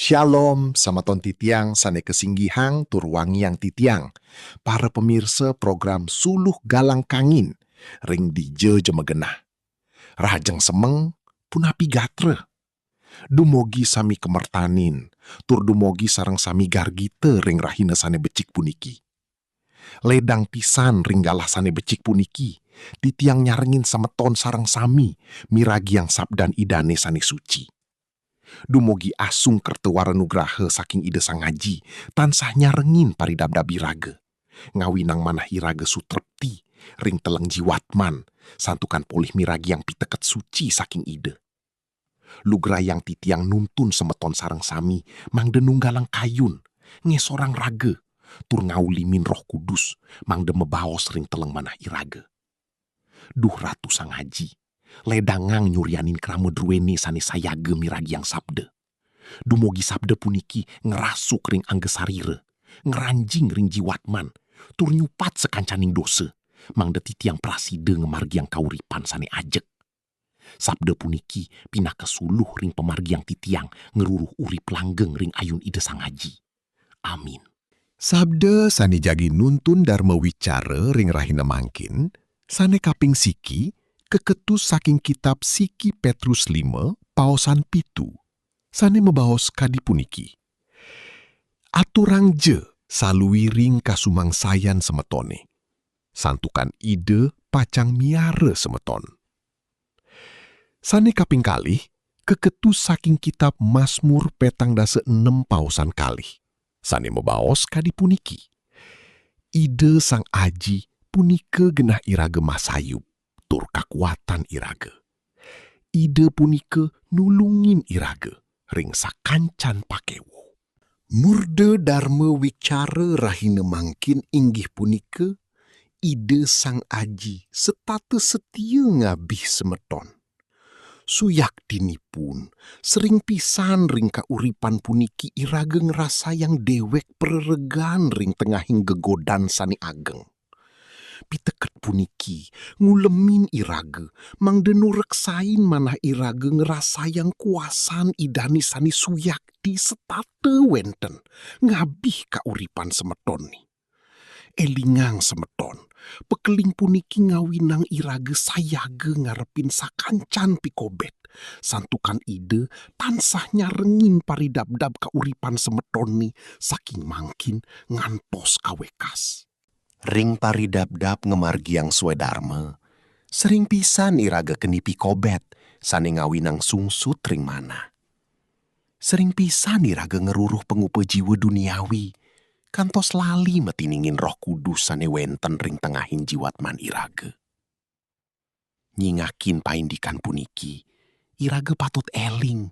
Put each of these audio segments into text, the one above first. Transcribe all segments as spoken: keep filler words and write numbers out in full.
Shalom, samaton titiang sane kasinggihang tur wangiang titiang, para pamirsa program Suluh Galang Kangin ring dija ja magenah. Rahajeng semeng, punapi gatra? Dumogi sami kamertanin, tur dumogi sareng sami gargita ring rahina sane becik puniki. Ledang pisan ring galah sane becik puniki, titiang nyarengin semeton sareng sami miragiang sabdan Idane sane suci. Dumogi asung kerta wara nugraha saking Ida Sang Aji tansah nyarengin paridabdab iraga, ngawinang manah iraga sutrepti ring teleng jiwatman, santukan polih miragiang piteket suci saking Ida. Lugrayang titiang nuntun semeton sareng sami mangda nunggalang kayun, ngesorang raga, tur ngaulimin Roh Kudus mangda mabaos ring teleng manah iraga. Duh Ratu Sang Aji, ledangang nyurianin krama druene sane sayaga miragiang sabda. Dumogi sabda puniki ngrasuk ring angga sarira, ngranjing ring jiwatman, tur nyupat sakancaning dosa, mangda titiang prasida ngamargiang kauripan sane ajeg. Sabda puniki pinaka suluh ring pamargiang titiang ngruruh urip langgeng ring ayun Ida Sang Aji. Amin. Sabda sane jagi nuntun darma wicara ring rahina mangkin, sane kaping siki, kaketus saking kitab siki Petrus lima, paosan pitu, sane mabaos kadi puniki: Aturangja saluiring kasumangsayan semetone, santukan Ida pacang miara semeton. Sane kaping kalih, kaketus saking kitab Masmur petang dasa enem paosan kalih, sane mabaos kadi puniki: Ida Sang Aji punika genah iraga masayub, tur kakuatan iraga. Ida punika nulungin iraga ring sakancan pakewa. Murda Darma Wicara rahina mangkin inggih punika, Ida Sang Aji setata setia ngabih semeton. Suyaktinipun, sering pisan ring kauripan puniki iraga ngrasayang dewek preregan ring tengahing gegodan sane ageng. Piteket puniki ngulemin iraga mangda nureksain manah iraga ngrasayang kuasan Idane sane suyakti setata wenten ngabih kauripan semetone. Elingang semeton, pekeling puniki ngawinang iraga sayaga ngarepin sakancan pikobet, santukan Ida tansah nyarengin paridabdab kauripan semetone saking mangkin ngantos kawekas. Ring paridabdab ngamargiang swadarma, sering pisan iraga keni pikobet sane ngawinang sungsut ring manah. Sering pisan iraga ngruruh pangupa jiwa duniawi, kantos lali matiningin Roh Kudus sane wenten ring tengahing jiwatman iraga. Nyingakin paindikan puniki, iraga patut eling,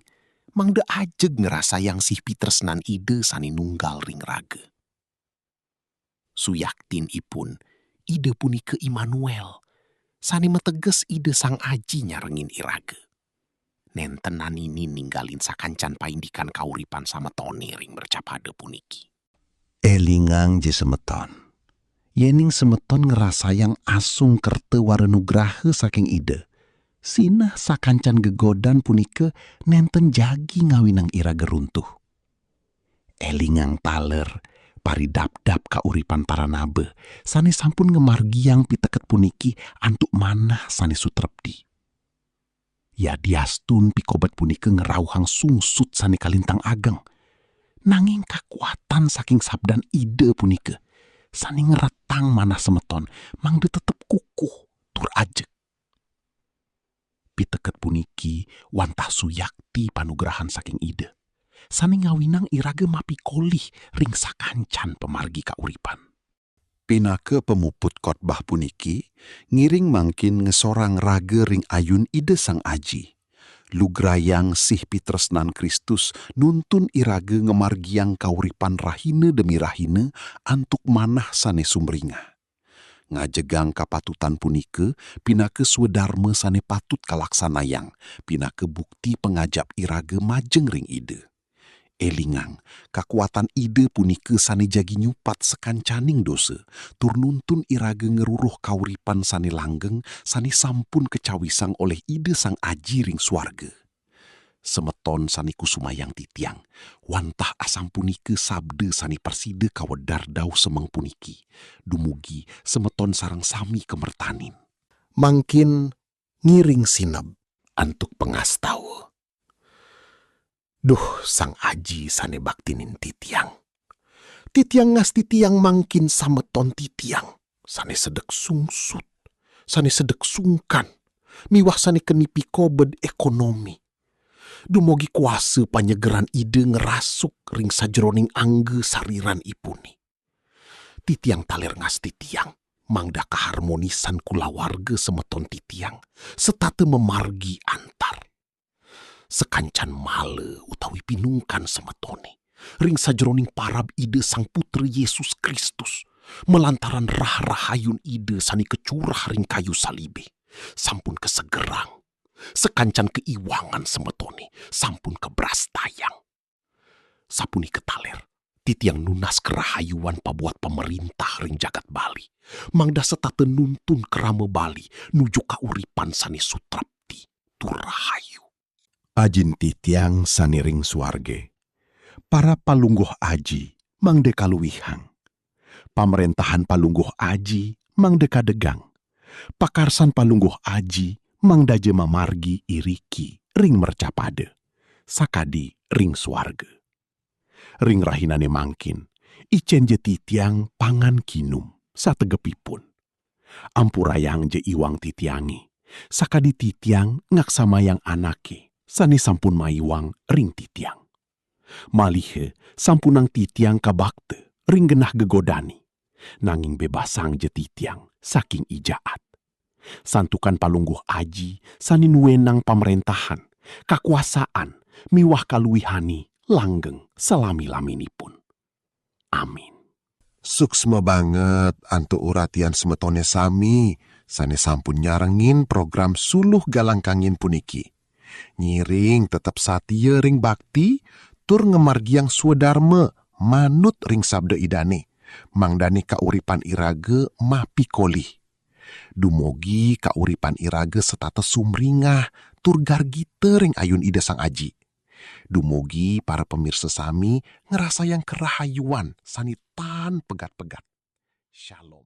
mangda ajeg ngrasayang sih pitresnan Ida sane nunggal ring raga. Suyaktinipun, Ida punika Immanuel, sane mateges Ida Sang Aji nyarengin iraga. Nenten nanini ninggalin sakancan paindikan kauripan sametone ring mercapada puniki. Elingang ja semeton. Yening semeton ngrasayang asung kerta wara nugraha saking Ida, sinah sakancan gegodan punika nenten jagi ngawinang iraga runtuh. Elingang taler, paridabdab kauripan paranaba sane sampun ngamargiang piteket puniki antuk manah sane sutrepti. Yadiastun pikobet punika ngrauhang sungsut sane kalintang ageng, nanging kakuatan saking sabdan Ida punika sane ngretang manah semeton mangda tetep kukuh tur ajeg. Piteket puniki wantah suyakti panugrahan saking Ida, sane ngawinang iraga mapikolih ring sakancan pamargi kauripan. Pinaka pamuput kotbah puniki, ngiring mangkin ngesorang raga ring ayun Ida Sang Aji. Lugrayang sih pitresnan Kristus nuntun iraga ngamargiang kauripan rahina demi rahina antuk manah sane sumringah. Ngajegang kapatutan punika pinaka swadarma sane patut kalaksanayang, pinaka bukti pangajap iraga majeng ring Ida. Elingang, kakuatan Ida punika sane jagi nyupat sakancaning dosa, tur nuntun iraga ngruruh kauripan sane langgeng sane sampun kacawisang olih Ida Sang Aji ring swarga. Semeton sane kusumayang titiang, wantah asampunike sabda sane prasida kawedar dauh semeng puniki, dumugi semeton sareng sami kamertanin. Mangkin ngiring sineb antuk pangastawa. Duh, Sang Aji sane baktinin titiang. Titiang ngastitiang mangkin sameton titiang, sane sedek sungsut, sane sedek sungkan, miwah sane keni pikobed ekonomi. Dumugi kuasa panyegeran Ida ngrasuk ring sajeroning angga sariranipune. Titiang taler ngastitiang, mangda kaharmonisan kulawarga semeton titiang, setata mamargi antar. Sakancan mala utawi pinungkan semetone, ring sajeroning parab Ida Sang Putra Yesus Kristus, malantaran rah-rahayun Ida sane kacurah ring kayu salibe, sampun kasegerang. Sakancan kaiwangan semetone, sampun kabrastayang. Sapunika taler, titiang nunas karahayuan pabuat pamarintah ring jagat Bali, mangda setata nuntun krama Bali nuju kauripan sane sutrapti tur rahayu. Ajin titiang sane ring suarge, para palungguh aji mangda kaluihang. Pamrentahan palungguh aji mangda kadegang. Pakarsan palungguh aji mangda ja mamargi iriki ring mercapada, sakadi ring suarga. Ring rahinane mangkin, icen ja titiang pangan kinum sategepipun. Ampurayang ja iwang titiange, sakadi titiang ngaksamayang anake sane sampun maiwang ring titiang. Maliha sampunang titiang kabakta ring genah gegodane, nanging bebasang ja titiang saking ijaat. Santukan palungguh aji sane nuenang pamrentahan, kakuasaan, miwah kaluihane langgeng salami-laminipun. Amin. Suksma banget antuk uratian semetone sami sane sampun nyarengin program Suluh Galangkangin puniki. Ngiring tetep satia ring bakti, tur ngamargiang swadarma manut ring sabda Idane, mangdane kauripan iraga mapikolih. Dumugi kauripan iraga setata sumringah tur gargita ring ayun Ida Sang Aji. Dumugi para pamirsa sami ngrasayang karahayuan sane tan pegat-pegat. Shalom.